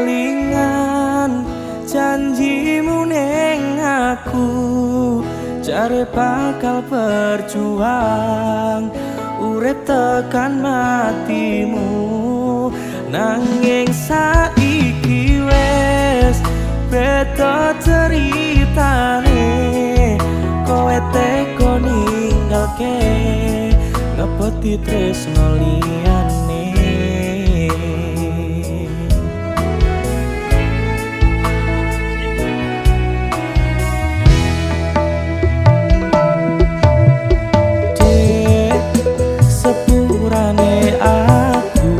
kelingan janjimu neng aku, jare bakal berjuang urip tekan matimu. Nanging saiki wis beda ceritane, kowe teko ninggalke ngepeti tresno liyane. Dek, sepurane aku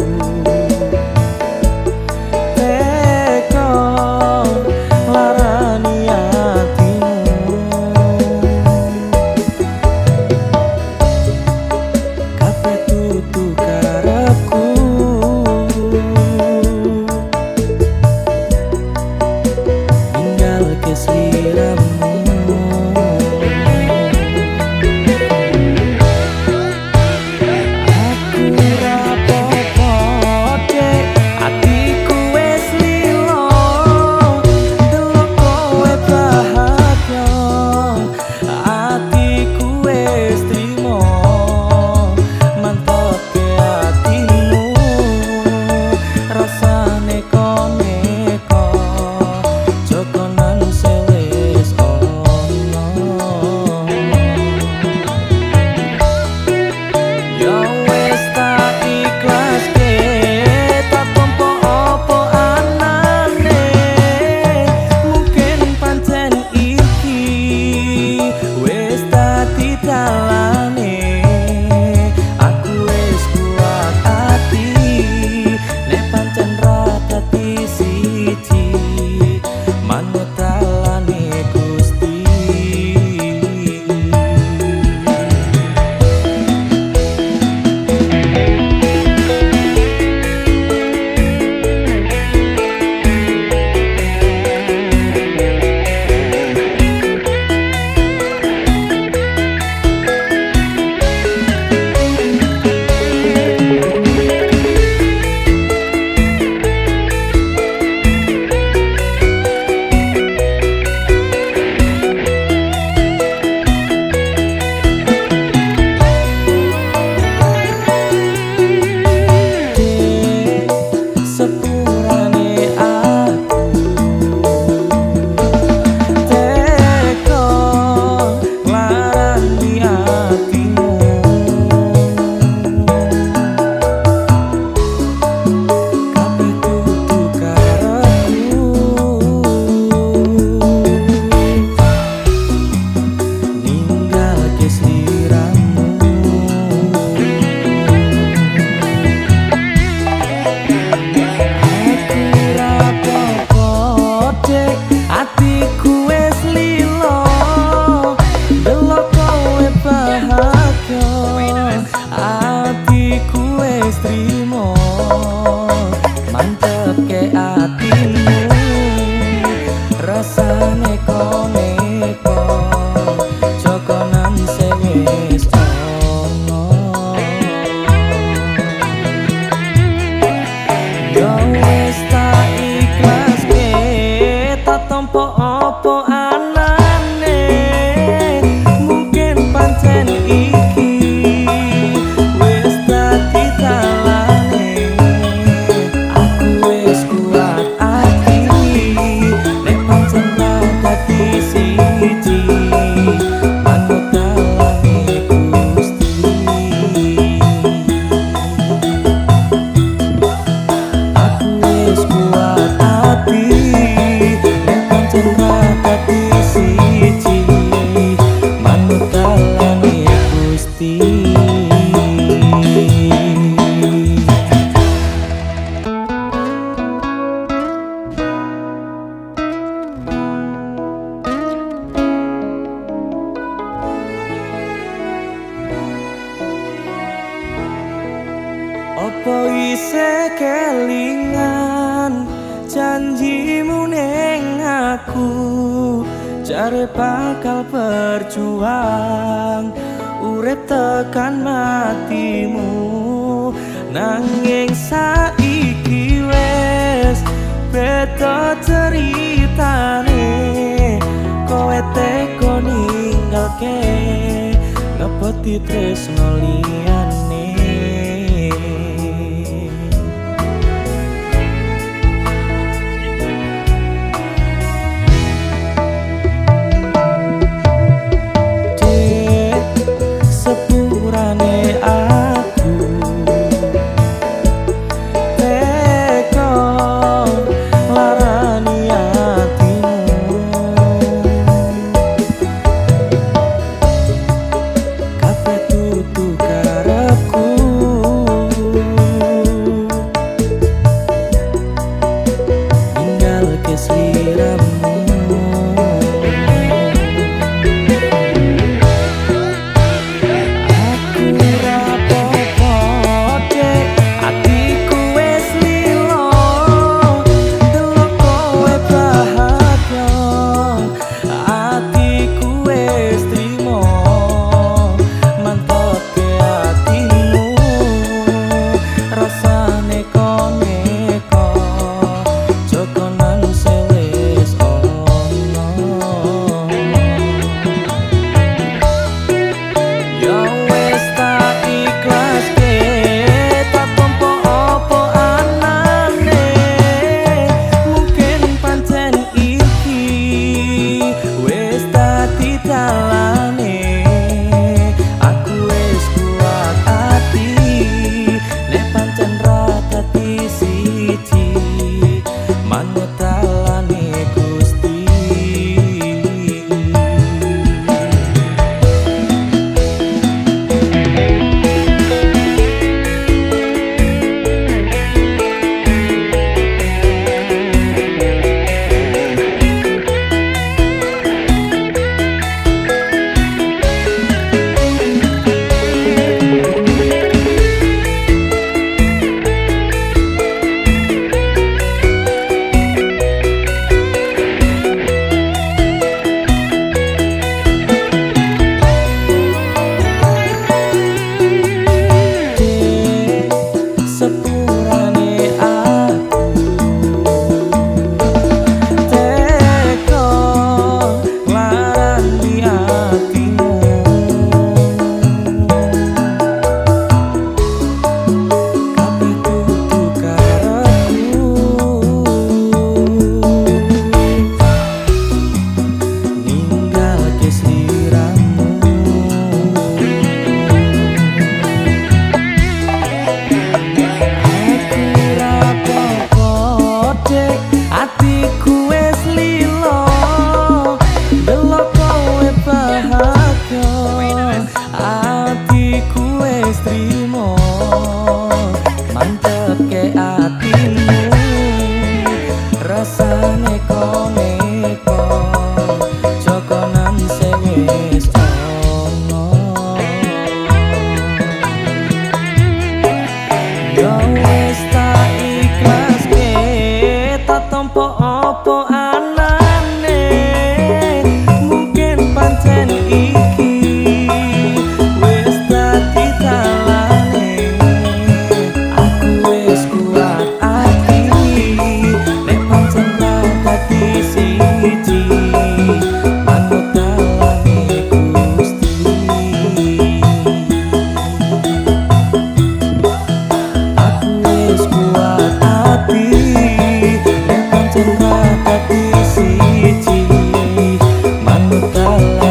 teko larani atimu. Kabeh tutu karepku, ninggalke sliramu. Aku ra popo, Dek, atiku wis lilo, delok kowe bahagia, atiku wis trimo, mantepke atimu, rasane koneko, jogonan sing wis ono. Ya wis tak ikhlaske, tak tompo opo anane, mungkin pancen iki wis dadi dalane. Aku wis kuat ati, nek pancen ra dadi siji, manut dalane Gusti. Dek, sepurane aku teko nglarani atimu. Kabeh tutu karepku, ninggalke sliramu. Aku ra popo, Dek, atiku wis lilo, delok kowe bahagia, atiku wis trimo, mantepke atimu, rasane koneko, jogonan sing wis ono. Ya wis tak ikhlaske, tak tompo opo anane, mungkin pancen iki wis dadi dalane. Aku wis kuat ati, nek pancen ra dadi siji, manut dalane Gusti. Aku wis kuat ati, nek pancen ra dadi siji, manut dalane Gusti. Opo isih kelingan janjimu neng aku, jare bakal berjuang urip tekan matimu. Nanging saiki wis Beda ceritane, kowe teko ninggalke ngepeti tresno liyane. Sepurane aku teko larani atimu, kabeh tutu karepku, ninggalke sliramu. Rasane neko jogonan sing wis ono. Yo wis tak ikhlaske, tak tampa apa anane, mungkin pancen iki wis dadi dalane. Aku wis kuat ati nek pancen ra dadi siji, manut dalane Gusti. Aku wis kuat ati nek pancen ra dadi siji, manut dalane.